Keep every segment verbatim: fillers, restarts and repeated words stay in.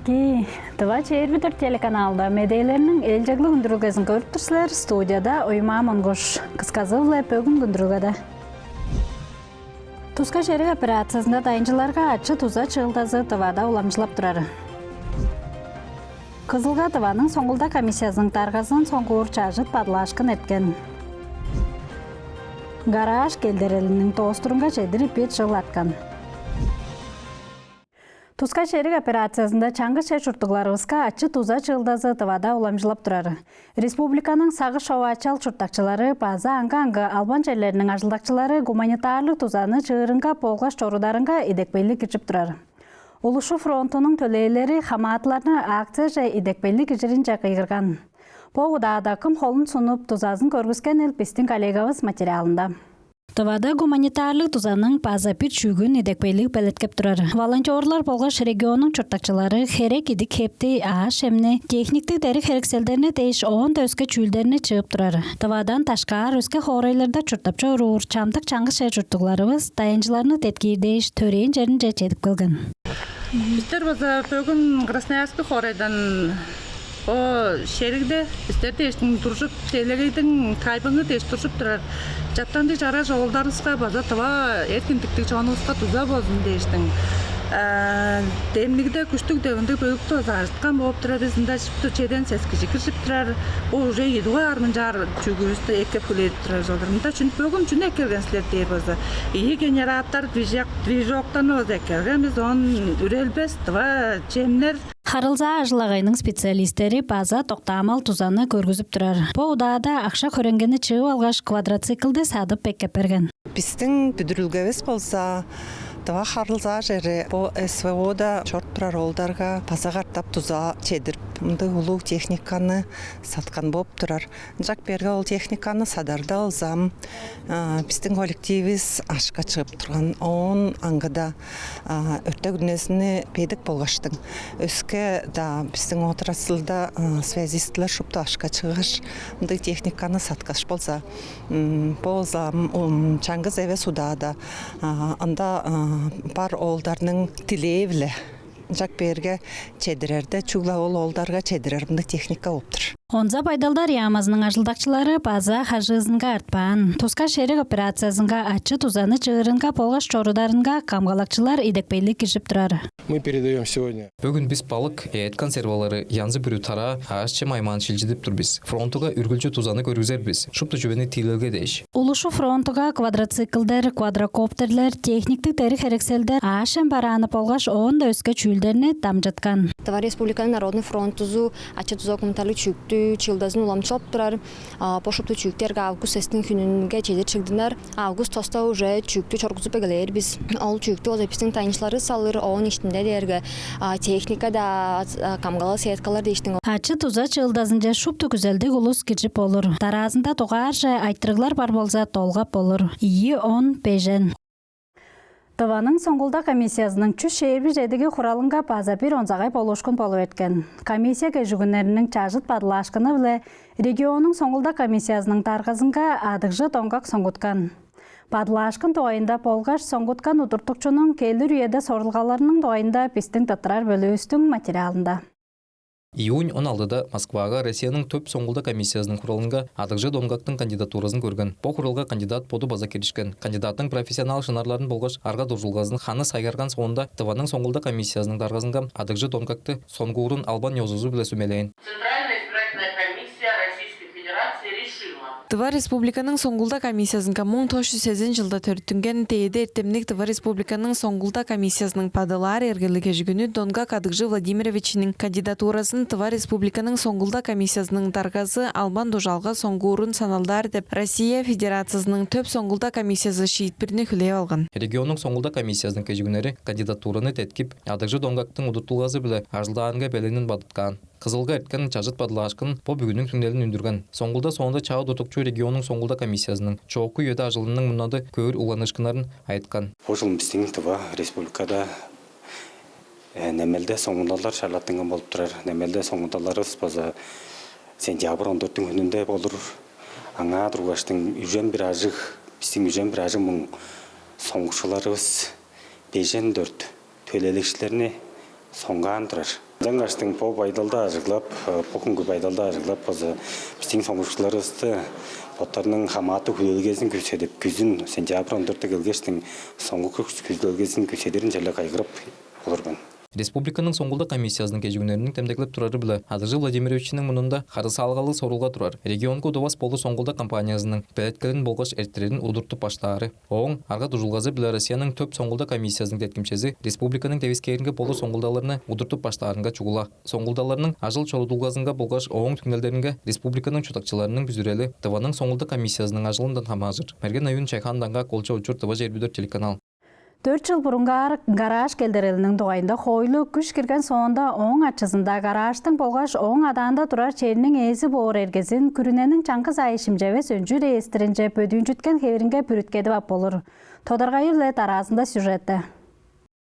Ки, Тыва чээрби дөрт телеканалда медээлерниң ээлчеглиг үндүрүлгезин көрүп тур силер. Студияда Оюмаа Монгуш. Кысказы-биле бөгүн үндүрүлгеде. Тускай шериг операциязында дайынчыларга ачы-дуза чыылдазы Тывада уламчылап турар. Кызылга Тываның соңгулда комиссиязының даргазын соңгуур чажыт бадылаашкын эрткен. Гараж келдерелиниң доостурунга чедир бир чыл арткан. Тускай шериг операциязында чаңгыс чер чурттугларывыска ачы-дуза чыылдазы Тывада уламчылап турар. Республиканың сагыш човаачал чурттакчылары база аңгы-аңгы албан черлериниң ажылдакчылары гуманитарлыг дузаны чыырынга болгаш чорударынга идепкейлиг киржип турар. Улусчу фронтунуң төлээлери хамаатыларны акцияже идепкейлиг киржиринче кыйгырган. Бо удаада кым холун сунуп, дузазын көргүскенил, бистиң коллегавыс материалында. Тывада гуманитарлыг дузаның база бир чүъгүн идепкейлиг белеткеп турар. Волонтёрлар болгаш регионнуң чурттакчылары херек идик-хепти, аъш-чемни, техниктиг дериг-херекселдерни дээш оон-даа өске чүүлдерни чыып турар. Тывадан дашкаар өске хоорайларда чурттап чоруур чамдык чаңгыс чер чурттугларывыс дайынчыларны деткиир дээш төрээн черинче чедип келген. Бистер база бөгүн Красноярск хоорайдан бо шеригде бистер дээштиң туржуп, делегейдиң тайбыңы дээш туржуп турар чаптанчыг чараш оолдарывыска база тыва эркиндиктиг чонувуска дуза болзун дээштиң, э, демнигде күштүг деп ындыг бөлүктү база ажыткан болуп турар. Бис ында шупту чеден сес кижи киржип турар. Бо уже ийи дугаар мынчаар чүгүвүстү эккеп хүлээдип турар чолдур. Мында чүн, бөгүн чүнү эккелген силер дээр база. Ийи генератор, движок-, движоктарны база эккелген бис, он үрелбес тыва чемнер. Харылзаа ажыл-агайының специалистери база доктаамал дузаны көргүзүп турар. Бо удаада акша-хөреңгени чыып алгаш, квадроциклди садып эккеп берген. Бистиң бүдүрүлгевис болза, Тыва харылзаа чери бо СВО-да чоруп турар оолдарга база катап дуза чедирип, мындыг улуг техниканы саткан болуп турар. Ынчап кээрге ол техниканы садарда болза, а, бистиң коллектививис акша чыып турган. Оон аңгыда, а, өртек-үнезини бедик болгаштың, өске-даа бистиң отрасльда, а, связистилер шупту акша чыггаш, мындыг техниканы саткаш болза, м, бо болза, м, м, чаңгыс эвес удаада, а, ында, а, бар оолдарның дилээ-биле, ынчап кээрге чедирерде, чүгле ол оолдарга чедирер мындыг техника болуп тур. Онза байдалдар яамызының ажылдакчылары база хажыызынга артпаан. Тускай шериг операциязынга ачы-дузаны чыырынга болгаш чорударынга камгалакчылар идепкейлиг киржип турар. Мы передаём сегодня. Бөгүн бис балык, эът консервалары, янзы-бүрү тараа, аъш-чем аймаан шилчидип тур бис. Фронтуга үргүлчү дузаны көргүзер бис. Шупту чүвени тиилелге дээш. Улусчу фронтуга квадроциклдер, квадрокоптерлер, техниктиг дериг-херекселдер, аъш-чем барааны болгаш оон-даа өске чүүлдерни дамчыткан. Тыва Республиканың Народный фронтузу ачы-дуза гуманитарлыг чүъктү чыылдазын уламчылап турар. А, бо шупту чүъктерге август сестиң хүнүнге чедир чыгдынар. Август тоста уже чүъктү чоргузуп эгелээр бис. Ол чүъктү болза бистиң дайынчыларывыс салыр, оон иштинде дээрге, а, техника-даа, а, камгалал сеткалар дээштиң. Ачы-дуза чыылдазынче шупту күзелдиг улус киржип болур. Дараазында дугаарже айтырыглар бар болза, долгап болур. Ийи, он, бежен. Тываның соңгулда комиссиязының чүс чээрби чедиги хуралынга база бир онзагай болуушкун болуп эрткен. Комиссия кежигүннериниң чажыт бадылаашкыны-биле регионнуң соңгулда комиссиязының даргазынга Адыгжы Донгак соңгуткан. Бадылаашкын дугайында болгаш соңгуткан удуртукчунуң келир үеде сорулгаларының дугайында бистиң тырттырар бөлүүвүстүң материалында. Июнь он алтыда Москвага Россияның төп соңгулда комиссиязының хуралынга Адыгжы Донгактың кандидатуразын көрген. Бо хуралга кандидат боду база киришкен. Кандидаттың профессионал шынарларын болгаш арга-дуржулгазын ханы сайгарган соонда, Тываның соңгулда комиссиязының даргазынга Адыгжы Донгакты соңгуурун албан ёзузу-биле сүмелээн. Центральная избирательная комиссия Российской Федерации решила. Тыва Республиканың соңгулда комиссиязынга муң тос чүс сезен чылда төрүттүнген дээди эртемниг Тыва Республиканың соңгулда комиссиязының бадылаар эргелиг кежигүнү Донгак Адыгжы Владимировичиниң кандидатуразын Тыва Республиканың соңгулда комиссиязының даргазы албан дужаалга соңгуурун саналдаар деп Россия Федерациязының төп соңгулда комиссиязы шиитпирни хүлээп алган. Регионнуң соңгулда комиссиязының кежигүннери кандидатураны деткип, Адыгжы Донгактың удуртулгазы-биле ажылдаарынга беленин бадыткаан. Кызылга эрткен чажыт бадылаашкын бо бүгүнүң түңнелин үндүрген. Соңгулда соонда чаа удуртукчу регионнуң соңгулда комиссиязының чоокку үеде ажылының мурнады көөр угланыышкыннарын айыткан. Бо чыл бистиң Тыва Республикада, э, немелде соңгулдалар чарлаттынган болуп турар. Немелде соңгулдаларывыс база сентябрь он дөрттүң хүнүнде болур. Аңаа тургаштың үжен бир ажыг, бистиң үжен бир ажыг муң соңгуучуларывыс бежен дөрт төлээлекчилерни соңгаан турар. Ынчангаштың бо байдалды ажыглап, бо хүнгү байдалды ажыглап, база бистиң соңгушкуларывысты боттарының хамааты хүлээлгезин күүседип, күзүн сентябрь он дөртте келгештиң соңгу хүлээлгезин күүседирин черле кайгырып олурган. Республиканың соңгулда комиссиязының кежигүннериниң демдеглеп турары-биле Адыржы Владимировичиниң мурнунда харыысалгалыг сорулга турар регионгу удувас болу соңгулда компаниязының белеткелин болгаш эрттирерин удуртуп баштаары. Ооң арга-дуржулгазы-биле Россияның төп соңгулда комиссиязының деткимчези республиканың девискээринге болу соңгулдаларны удуртуп баштаарынга чугула. Соңгулдаларның ажыл-чорудулгазынга болгаш ооң түңнелдеринге республиканың чурттакчыларының бүзүрели Тываның соңгулда комиссиязының ажылындан хамааржыр. Мерген Оюн, Чайхан Даңга, Колча Учур, Тыва чээрби дөрт телеканал. Дөрт чыл бурунгаар гараж келдерелиниң дугайында хоойлу күш кирген соонда, ооң ачызында гаражтың болгаш ооң адаанда турар черниң ээзи боор эргезин күрүнениң чаңгыс ай шимчевес өнчү реестринче бөдүүнчүткен хевиринге бүрүткедип ап болур. Тодаргайы-биле дараазында сюжетте.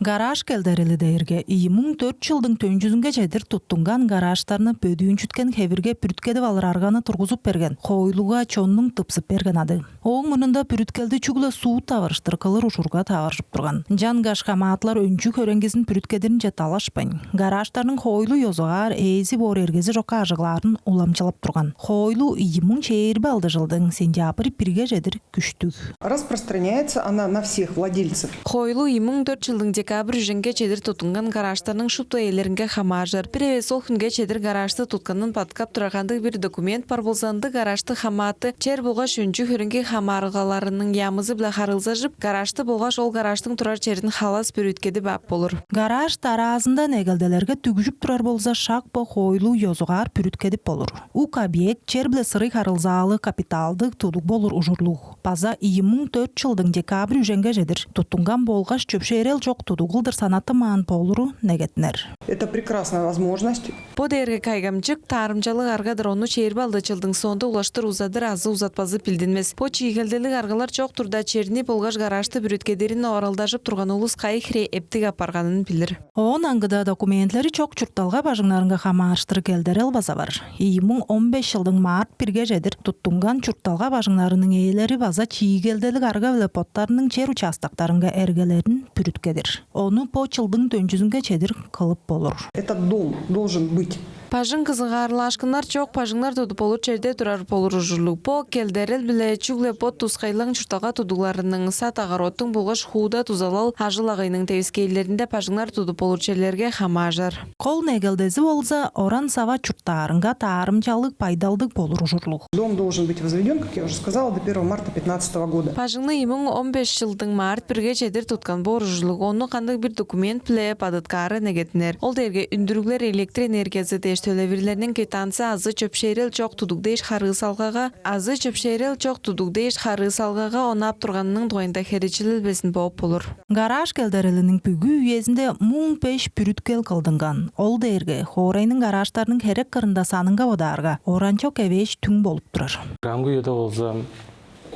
Гараж келдерели дээрге ийи муң дөрт чылдың төнчүзүнге чедир туттунган гаражтарны бөдүүнчүткен хевирге бүрүткедип алыр арганы тургузуп берген, хоойлуга чоннуң тыпсып берген ады. Ооң мурнунда бүрүткелди чүгле суд таварыштыр кылыр ужурга таваржып турган. Ынчангаш хамаатылар өнчү-хөреңгизин бүрүткедиринче талашпайн, гаражтарның хоойлу ёзугаар ээзи боор эргези чокка ажыглаарын уламчылап турган. Хоойлу ийи муң чээрби алды чылдың сентябрь бирге чедир күштүг. Распространяется она на всех владельцев. Хоойлу ийи муң дөрт чылдың декабрь үженге чедир туттунган гаражтарның шупту ээлеринге хамааржыр. Бир эвес ол хүнге чедир гаражты тутканын бадыткап турар кандыг-бир документ бар болза, ындыг гаражты хамааты чер болгаш өнчү-хөреңги хамаарылгаларының яамызы-биле харылзажып, гаражты болгаш ол гаражтың турар черин халас бүрүткедип ап болур. Гараж дараазында негелделерге дүгжүп турар болза, шак бо хоойлу ёзугаар бүрүткедип болур. Ук объект чер-биле сырый харылзаалыг капиталдыг тудуг болур ужурлуг. База ийи муң дөрт чылдың декабрь үженге чедир туттунган болгаш чөпшээрел чок тудуг кылдыр санаттынмаан болуру негеттинер. Это прекрасная возможность. Бо дээрге кайгамчык, таарымчалыг арга-дыр, ону чээрби алды чылдың соонда улаштыр узадыр азы узатпазы билдинмес. Бо чиигелделиг аргалар чок турда, черни болгаш гаражты бүрүткедирин оралдажып турган улус кайы хире эптиг апарганын билир. Оон аңгыда документилери чок чуртталга бажыңнарынга хамаарыштыр келдерел база бар. Ийи муң он беш чылдың март бирге чедир туттунган чуртталга бажыңнарының ээлери база чиигелделиг арга-биле боттарының чер участоктарынга эргелерин бүрүткедир. Ону бо чылдың төнчүзүнге чедир кылып болур. Этот дом должен быть. Бажың кызыгаарлаашкыннар чок, бажыңнар тудуп болур черде турар болур ужурлуг. Бо келдерел-биле чүгле бот тускайлаң чуртталга тудугларының, сад-огородтуң болгаш хууда дузалал ажыл-агыйның девискээрлеринде бажыңнар тудуп болур черлерге хамааржыр. Кол негелдези болза, оран-сава чурттаарынга таарымчалыг байдалдыг болур ужурлуг. Дом должен быть возведён, как я уже сказала, до первого марта пятнадцатого года. Бажыңны ийи муң он беш чылдың март бирге чедир туткан боор ужурлуг. Ону кандыг-бир документ-биле бадыткаары негеттинер. Ол дээрге үндүрүглер, электр энергиязы дээш төлевирлерниң квитанциязы азы чөпшээрел чок тудуг дээш харыысалгага, азы чөпшээрел чок тудуг дээш харыысалгага онаап турганының дугайында херечилел безин бооп болур. Гараж келдерелиниң бүгү үезинде муң беш бүрүткел кылдынган. Ол дээрге хоорайның гаражтарының херек кырында санынга бодаарга, оранчок эвээш түң болуп турар. Амгы үеде болза,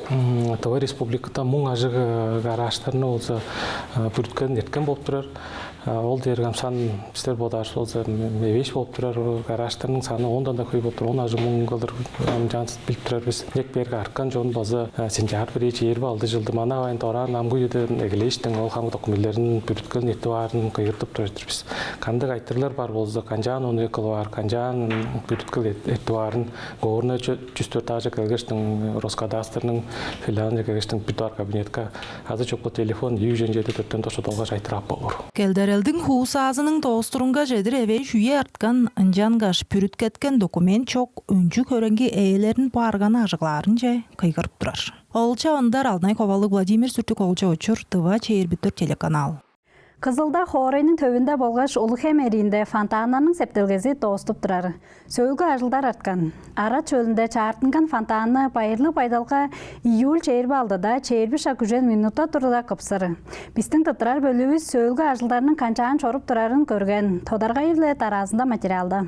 м, Тыва Республикада муң ажыг, э, гаражтарны болза, э, бүрүткелин эрткен болуп турар. Э, ол дээрге ам сан бистер бодаарывыс болза, м, эвээш болуп турар. Ол гаражтарның саны оондан-даа хөй болуп турар. Он ажыг муң кылдыр ам чаанзы билип турар бис. Ынчап кээрге арткан чон база, э, сентябрь бирги чээрби алды чылды манап, аайында дораан амгы үеде эгелээштиң ол хамык документилерин, бүрүткелин эртип аарын кыйгыртып турар-дыр бис. Кандыг айтырыглар бар болза, канчаар ону кылып аар, канчаар бүрүткел эрт-, эртип аарын, Горная чүс дөрт ажы келгештиң, Роскадастрның филиалынче келгештиң бир дугаар кабинетке азы чок болза телефон ийи үжен чеди дөртен тос чудаалгаш айтырып ап болур. Келдерелдиң хуусаазының доостурунга чедир эвээш үе арткан, ынчангаш бүрүткеткен документ чок өнчү-хөреңги ээлерин бо арганы ажыглаарынче кыйгырып турар. Олча Ондар, Алдынай Ховалыг, Владимир Сүртүк, Олча Очур, Тыва чээрби дөрт телеканал. Кызылда хоорайның төвүнде болгаш Улуг-Хем эриинде фонтаннарның септелгези дооступ турар. Сөөлгү ажылдар арткан. Арат шөлүнде чаартынган фонтанны байырлыг байдалга июль чээрби алдыда чээрби шак үжен минута турда кыпсыр. Бистиң тырттырар бөлүүвүс сөөлгү ажылдарның канчаар чоруп турарын көрген. Тодаргайы-биле дараазында материалда.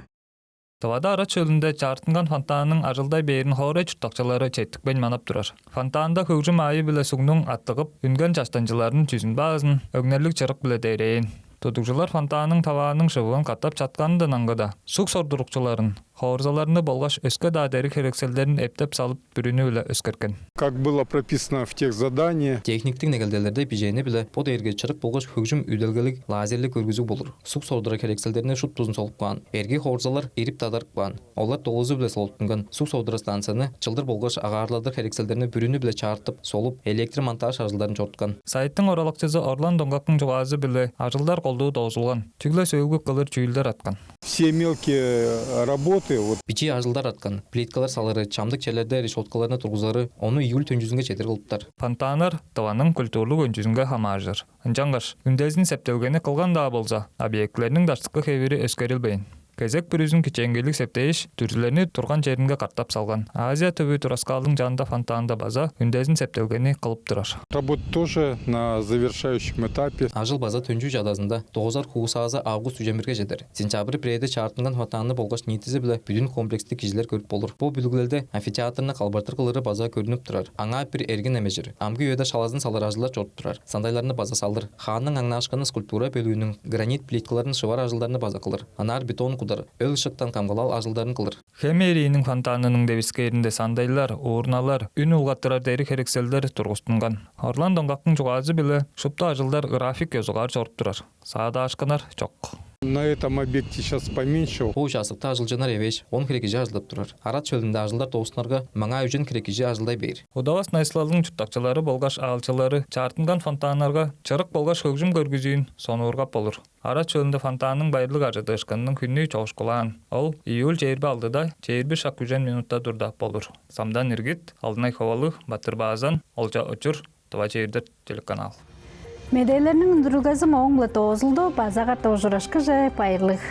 Тывада Арат шөлүнде чаартынган фонтанның ажылдай бээрин хоорай чурттакчылары четтикпейн манап турар. Фонтанда хөгжүм аайы-биле сугнуң аттыгып, үнген чаштанчыларын, чүзүн-баазын, өгнерлиг чырык-биле дерээн. Тудугжулар фонтанның тавааның шывыын катап чатканындан аңгыда, суг сордурукчуларын, хоорзаларны болгаш өске-даа дериг-херекселдерин эптеп салып, бүрүнү-биле өскерткен. Как было прописано в техзадании. Техниктиг негелделерде бижээни-биле бо дээрге чырык болгаш хөгжүм үделгелиг лазерлиг көргүзүг болур. Суг сордурар херекселдерни шуптузун солуп каан. Эрги хоорзалар эрип-дадарып каан. Олар долузу-биле солуттунган. Суг сордурар станцияны чылдыр болгаш агаарладыр херекселдерни бүрүнү-биле чаартып, солуп, электромонтаж ажылдарын чоруткан. Сайыттың оралакчызы Орлан Доңгактың чугаазы-биле ажылдар колдуу доозулган. Чүгле сөөлгү кылыр чүүлдер арткан. Все мелкие работы, вот. Бичии ажылдар арткан. Плиткалар салыры, чамдык черлерде решёткаларны тургузары, ону июль төнчүзүнге чедир кылыптар. Фонтаннар Тываның культурлуг өнчүзүнге хамааржыр. Ынчангаш үндезин септелгени кылган-даа болза, объектилерниң даштыкы хевири өскерилбейн. Кезек бүрүзүн кичээнгейлиг септээш, дүрзүлерни турган черинге катап салган. Азия төвү тураскаалдың чанында фонтанда база үндезин септелгени кылып турар. Работа тоже на завершающем этапе. Ажыл база төнчү чадазында, доозар хуусаазы август үжен бирге чедер. Сентябрь бирээде чаартынган фонтанны болгаш ниитизи-биле бүдүн комплекстиг кижилер көрүп болур. Бо бүдүглелде амфитеатрны калбартыр кылыры база көрүнүп турар. Аңаа бир эргин немежир. Амгы үеде шалазын салыр ажылдар чоруп турар. Сандайларны база салыр. Хаанның аңнаашкыны скульптура бөлүүнүң гранит плиткаларын шывар ажылдарын база кылыр. Ынаар бетон кудар, өл-ышыктан камгалал ажылдарын кылыр. Хем эрииниң фонтанының девискээринде сандайлар, урналар, үн улгаттырар дериг-херекселдер тургустунган. Орлан Доңгактың чугаазы-биле шупту ажылдар график ёзугаар чоруп турар. Саадаашкыннар чок. На этом объекте сейчас поменьше. Бо участокта ажылчыннар эвээш, он хире кижи ажылдап турар. Арат шөлүнде ажылдар доостунарга, маңаа үжен хире кижи ажылдай бээр. Удавас найысылалдың чурттакчылары болгаш аалчылары чаартынган фонтаннарга чырык болгаш хөгжүм көргүзүүн сонуургап болур. Арат шөлүнде фонтанның байырлыг ажыдыышкынының хүннү чоокшулаан. Ол июль чээрби алдыда чээрби шак үжен минутта турда болур. Самдан Иргит, Алдынай Ховалыг, Батыр Баазан, Олча Очур, Тыва чээрби дөрт телеканал. Медээлерниң үндүрүлгези мооң-биле доозулду. База катап ужурашкыже, байырлыг.